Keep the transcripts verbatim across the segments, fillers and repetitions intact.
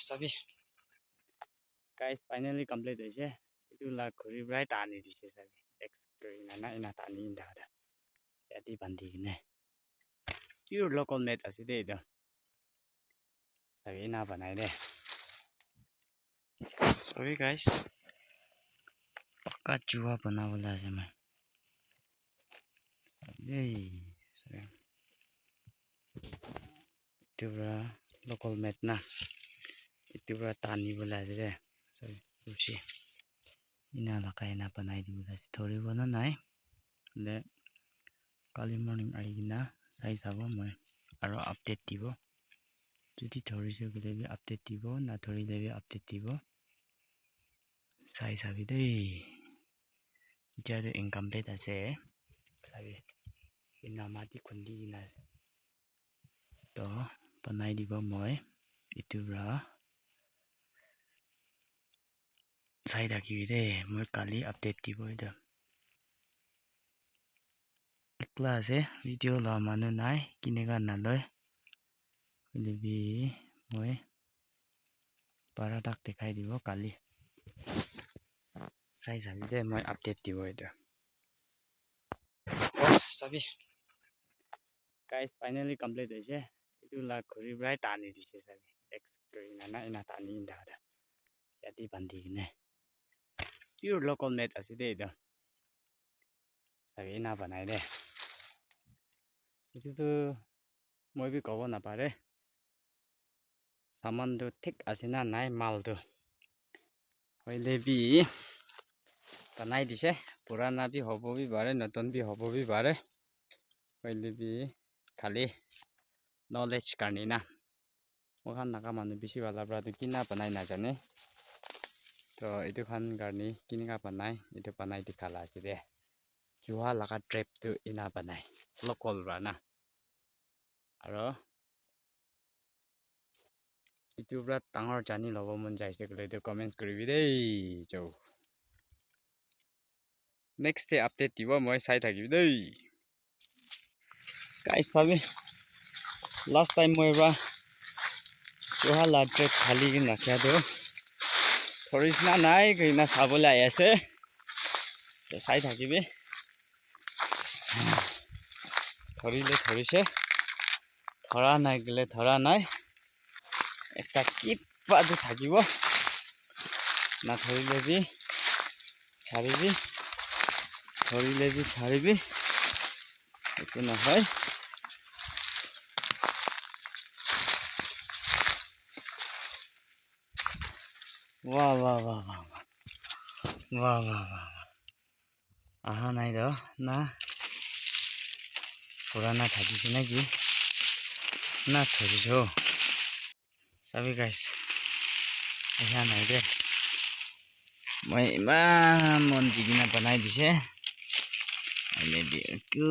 Sabi. Guys, finally complete hoise. Etu la khuri para tani dise sabi. X kuri na na ena tani inda da. Yate bandi kene. Pure local made ase de etu. Sabi ena banai de. Sorry guys. Pakka chua banabole ase moi. Hey, sorry. Etu para local made na. Etu para tani bole ase de. Sorry, rusi. Ena lagai na banai dibole ase. Thoribo na nai. Le kali morning ahi kena sai sabo moi. Aro update dibo. Jodi thorise koile bi update dibo, nathorile bi update dibo. Sai sabi dei. Etia tu incomplete ase. Sabi. Ena mati khundi kena. To banai dibo moi. Etu para sai thakibi de. Moi kali update dibo etu. Ekla ase, video la manu nai, kinika naloi. Hoile bi moi para tak dikhai dibo kali. Sai sabi de, moi update dibo etu. Oh, sabi. Guys, finally complete hoise. Etu la khuri para tani dise sabi. X kuri na na ena tani inda da. Yate bandi kene. Pure local made ase de etu. Sabi ena banai de. Etu tu moi bi kobo napare. Saman tu thik ase na nai mal tu. Hoile bi banai dise. Purana bi hobo bi pare, notun bi hobo bi pare. Hoile bi khali knowledge karne na. Moikhan Naga manu bishi wala pra tu kina banai najane. To etu khan karne kinika banai, etu banai dikha la ase de. Chua laga trap tu ena banai. Local pra na. Aro etu pra dangor jani lobo mon jaise koile tu comments kuribi dei. Chau. Next day update dibo, moi sai thakibi dei. Guys, sabi, last time moi pra chua la trap khali kena rakhia tu thorisna nai koina sabole ahi ase. To sai thakibi. Thorile thorise. Thora nai koile thora nai. Ekta kiba tu thakibo. Nathorile bi charibi. Thorile bi charibi. Etu nohoi. Wah, wah, wah, wah, wah. Wah, wah, wah, wah. Aha nai do na. Purana thakise naki? Na thakise ho. Sabi guys. Aha nai de. Moi iman mon di kena banai dise. Hoile bi eku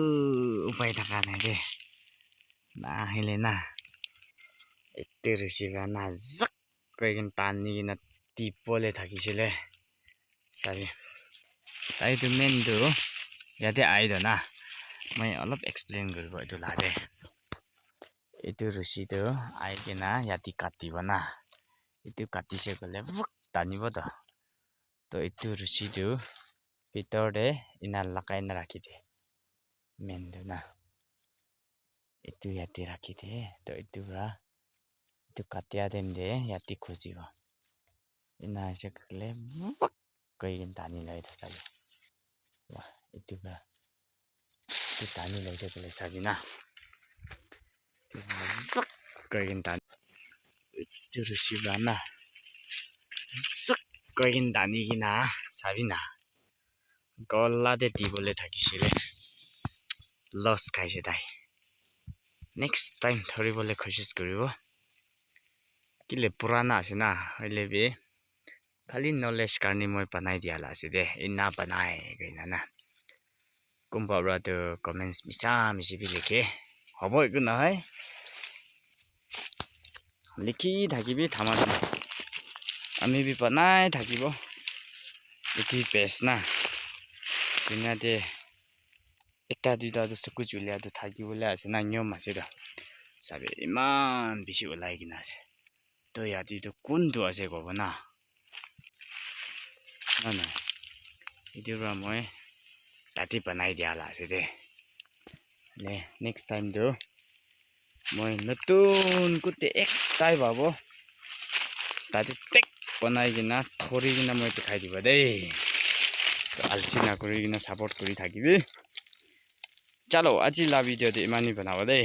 upai thaka nai de. Na ahile na. Etu rusi pra na zak koi kena tani kena tibole thakisile. Sabi. Tai tu main tu yate ahi do na. Moi olop explain kuribo etu la de. Etu rusi tu ahi kena yate katibo na. Etu katise koile vuk tanibo to. To etu rusi tu bitor te ena lagai na rakhi de. Main tu na. Etu yate rakhi de. To etu pra etu katia time te yate khujibo. Ena ase koile vuk koi kena tani loi thaka. Wah, etu pra etu tani loi thakile sabi na. Zuk koi kena tani. Etu rusi pra na. Zuk koi kena tani kena sabi na. Gola te dibole thakisile. Loss khaise tai. Next time thoribole koshish kuribo. Kile purana ase na, hoile bi khali knowledge karne moi banai dia la ase de. Ena banai koina na. Kunba pra tu comments misa misi bi likhe. Hobo eku nohoi. Likhi thakibi thama thama. Ami bi banai thakibo. Etu best na. Dunia te ekta duita tu suku chulia tu thakibole ase na niyom ase to. Sabi iman bishi ulai kena ase. To yate tu kuntu ase kobo na? Na na. Etu para moi tate banai dia la ase de. Le, next time tu moi notun kute ektai pabo. Tate tek banai kena thori kena moi dikhai dibo de. To alchi na kuri kena support kuri thakibi. Chalo, aji la video de imani banabo de.